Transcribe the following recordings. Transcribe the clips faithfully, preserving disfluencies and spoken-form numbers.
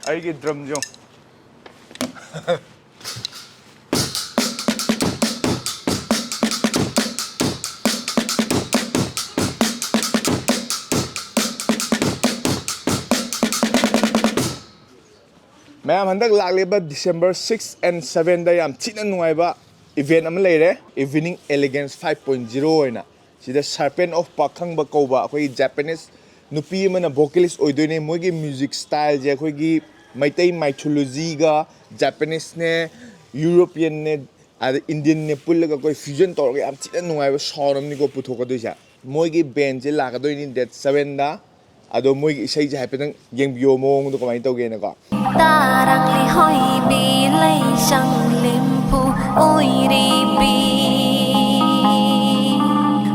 ꯑꯩꯒꯤ ꯗ꯭ꯔꯝꯁꯨ꯫ ꯃꯌꯥꯝ, ꯍꯟꯗꯛ ꯂꯥꯛꯂꯤꯕ December six and sevenꯗ ꯌꯥꯝ ꯊꯤꯅ ꯅꯨꯡꯉꯥꯏꯕ event ꯑꯃ ꯂꯩꯔꯦ, Evening Elegance five point zero ꯑꯣꯏꯅ꯫ ꯁꯤꯗ Serpent of ꯄꯥꯈꯪꯕ ꯀꯧꯕ ꯑꯩꯈꯣꯏꯒꯤ Japanese ꯅꯨꯄꯤ ꯑꯃꯅ vocalist ꯑꯣꯏꯗꯣꯏꯅꯦ꯫ ꯃꯣꯏꯒꯤ music styleꯁꯦ ꯑꯩꯈꯣꯏꯒꯤ ꯃꯩꯇꯩ mythologyꯒ Japaneseꯅꯦ, Europeanꯅꯦ, ꯑꯗ Indianꯅꯦ ꯄꯨꯜꯂꯒ ꯑꯩꯈꯣꯏ fusion ꯇꯧꯔꯒ ꯌꯥꯝ ꯊꯤꯅ ꯅꯨꯡꯉꯥꯏꯕ sound ꯑꯃꯅꯤꯀꯣ ꯄꯨꯊꯣꯛꯀꯗꯣꯏꯁꯦ꯫ ꯃꯣꯏꯒꯤ bandꯁꯦ ꯂꯥꯛꯀꯗꯣꯏꯅꯤ date sevenꯗ꯫ ꯑꯗꯣ ꯃꯣꯏꯒꯤ ꯏꯁꯩꯁꯦ ꯍꯥꯏꯐꯦꯠꯇꯪ ꯌꯦꯡꯕꯤꯌꯣ, ꯃꯑꯣꯡꯗꯣ ꯀꯃꯥꯏꯅ ꯇꯧꯒꯦꯅꯀꯣ꯫ ꯇꯥꯔꯛꯂꯤ ꯍꯣꯏꯕꯤ ꯂꯩꯁꯪ ꯂꯤꯝꯐꯨ ꯑꯣꯏꯔꯤꯕꯤ꯫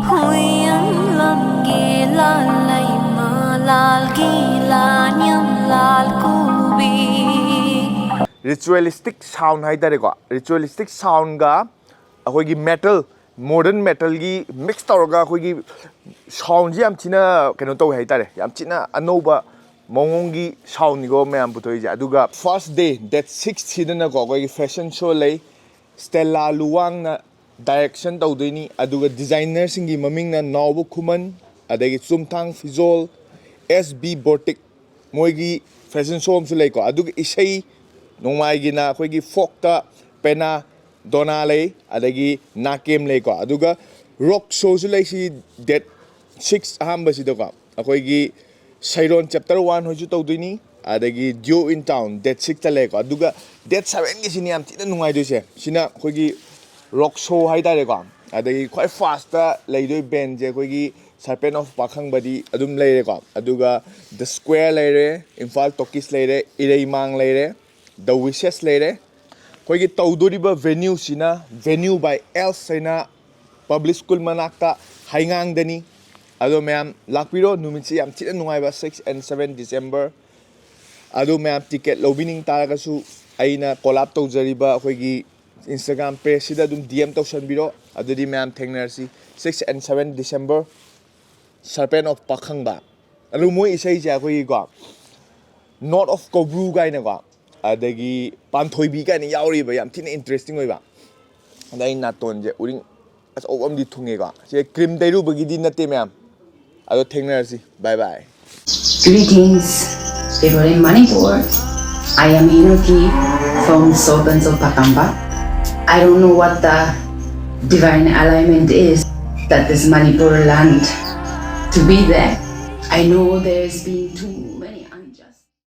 ꯍꯨꯏꯌꯟ ꯂꯝꯒꯤ ꯂꯥꯜ ꯂꯩꯃ ꯂꯥꯜꯒꯤ ꯂꯥꯟꯌꯝ ꯂꯥꯜ ꯀꯨꯕꯤ꯫ Ritualistic sound ꯍꯥꯏꯇꯥꯔꯦꯀꯣ, ritualistic soundꯒ ꯑꯩꯈꯣꯏꯒꯤ metal, modern metalꯒꯤ mix ꯇꯧꯔꯒ ꯑꯩꯈꯣꯏꯒꯤ soundꯁꯤ ꯌꯥꯝ ꯊꯤꯅ ꯀꯩꯅꯣ ꯇꯧꯋꯦ ꯍꯥꯏꯇꯥꯔꯦ, ꯌꯥꯝ ꯊꯤꯅ ꯑꯅꯧꯕ ꯃꯑꯣꯡꯒꯤ soundꯅꯤꯀꯣ ꯃꯌꯥꯝ ꯄꯨꯊꯣꯛꯏꯁꯦ꯫ ꯑꯗꯨꯒ first day date sixꯁꯤꯗꯅꯀꯣ ꯑꯩꯈꯣꯏꯒꯤ fashion show ꯂꯩ, Stella Luwangꯅ direction ꯇꯧꯗꯣꯏꯅꯤ꯫ ꯑꯗꯨꯒ designerꯁꯤꯡꯒꯤ ꯃꯃꯤꯡꯅ ꯅꯥꯎꯕ ꯈꯨꯃꯟ, ꯑꯗꯒꯤ ꯆꯨꯝꯊꯥꯡ ꯐꯤꯖꯣꯜ, S B Boutique, ꯃꯣꯏꯒꯤ fashion show ꯑꯃꯁꯨ ꯂꯩꯀꯣ꯫ ꯑꯗꯨꯒ ꯏꯁꯩ ꯅꯣꯡꯃꯥꯏꯒꯤꯅ ꯑꯩꯈꯣꯏꯒꯤ folkꯇ ꯄꯦꯅꯥ ꯗꯣꯅꯥ ꯂꯩ, ꯑꯗꯒꯤ ꯅꯥꯀꯦꯝ ꯂꯩꯀꯣ꯫ ꯑꯗꯨꯒ rock showꯁꯨ ꯂꯩ, ꯁꯤ date six ꯑꯍꯥꯟꯕꯁꯤꯗꯀꯣ꯫ ꯑꯩꯈꯣꯏꯒꯤ ꯁꯩꯔꯣꯟ chapter one ꯍꯣꯏꯁꯨ ꯇꯧꯗꯣꯏꯅꯤ, ꯑꯗꯒꯤ Duo in Town date sixꯇ ꯂꯩꯀꯣ꯫ ꯑꯗꯨꯒ date sevenꯒꯤꯁꯤꯅꯤ ꯌꯥꯝ ꯊꯤꯅ ꯅꯨꯡꯉꯥꯏꯗꯣꯏꯁꯦ꯫ ꯁꯤꯅ ꯑꯩꯈꯣꯏꯒꯤ rock show ꯍꯥꯏꯇꯥꯔꯦꯀꯣ꯫ ꯑꯗꯒꯤ ꯈ꯭ꯋꯥꯏ firstꯇ ꯂꯩꯗꯣꯏ bandꯁꯦ ꯑꯩꯈꯣꯏꯒꯤ Serpent of ꯄꯥꯈꯪꯕꯗꯤ ꯑꯗꯨꯝ ꯂꯩꯔꯦꯀꯣ꯫ ꯑꯗꯨꯒ The Square ꯂꯩꯔꯦ, ꯏꯝꯐꯥꯜ Talkies ꯂꯩꯔꯦ, ꯏꯔꯩꯃꯥꯡ ꯂꯩꯔꯦ, The Wishes ꯂꯩꯔꯦ꯫ ꯑꯩꯈꯣꯏꯒꯤ ꯇꯧꯗꯣꯔꯤꯕ venueꯁꯤꯅ Venue by Els ꯍꯥꯏꯅ public school ꯃꯅꯥꯛꯇ ꯍꯩꯉꯥꯡꯗꯅꯤ꯫ ꯑꯗꯣ ꯃꯌꯥꯝ ꯂꯥꯛꯄꯤꯔꯣ, ꯅꯨꯃꯤꯠꯁꯤ ꯌꯥꯝ ꯊꯤꯅ ꯅꯨꯡꯉꯥꯏꯕ, six and seven December꯫ ꯑꯗꯣ ꯃꯌꯥꯝ ticket ꯂꯧꯕꯤꯅꯤꯡ ꯇꯥꯔꯒꯁꯨ ꯑꯩꯅ collab ꯇꯧꯖꯔꯤꯕ ꯑꯩꯈꯣꯏꯒꯤ Instagram pageꯁꯤꯗ ꯑꯗꯨꯝ D M ꯇꯧꯁꯟꯕꯤꯔꯣ꯫ ꯑꯗꯨꯗꯤ ꯃꯌꯥꯝ ꯊꯦꯡꯅꯔꯁꯤ six and seven December, Serpent of ꯄꯥꯈꯪꯕ꯫ ꯑꯗꯨ ꯃꯣꯏ ꯏꯁꯩꯁꯦ ꯑꯩꯈꯣꯏꯒꯤꯀꯣ Knot of Koubru ꯀꯥꯏꯅꯀꯣ, ꯑꯗꯒꯤ ꯄꯥꯟꯊꯣꯏꯕꯤ ꯀꯥꯏꯅ ꯌꯥꯎꯔꯤꯕ, ꯌꯥꯝ ꯊꯤꯅ interesting ꯑꯣꯏꯕ꯫ ꯑꯗ ꯑꯩ ꯅꯥꯇꯣꯟꯁꯦ ꯎꯔꯤꯡ ꯑꯆꯧꯕ ꯑꯃꯗꯤ ꯊꯨꯡꯉꯦꯀꯣ꯫ ꯁꯤ cream ꯇꯩꯔꯨꯕꯒꯤꯗꯤ ꯅꯠꯇꯦ ꯃꯌꯥꯝ꯫ ꯑꯗꯣ ꯊꯦꯡꯅꯔꯁꯤ꯫ Bye bye. Greetings, people in Manipur. I am Hinoki from Sopanso Pakamba. I don't know what the divine alignment is that this Manipur land to be there. I know there's been too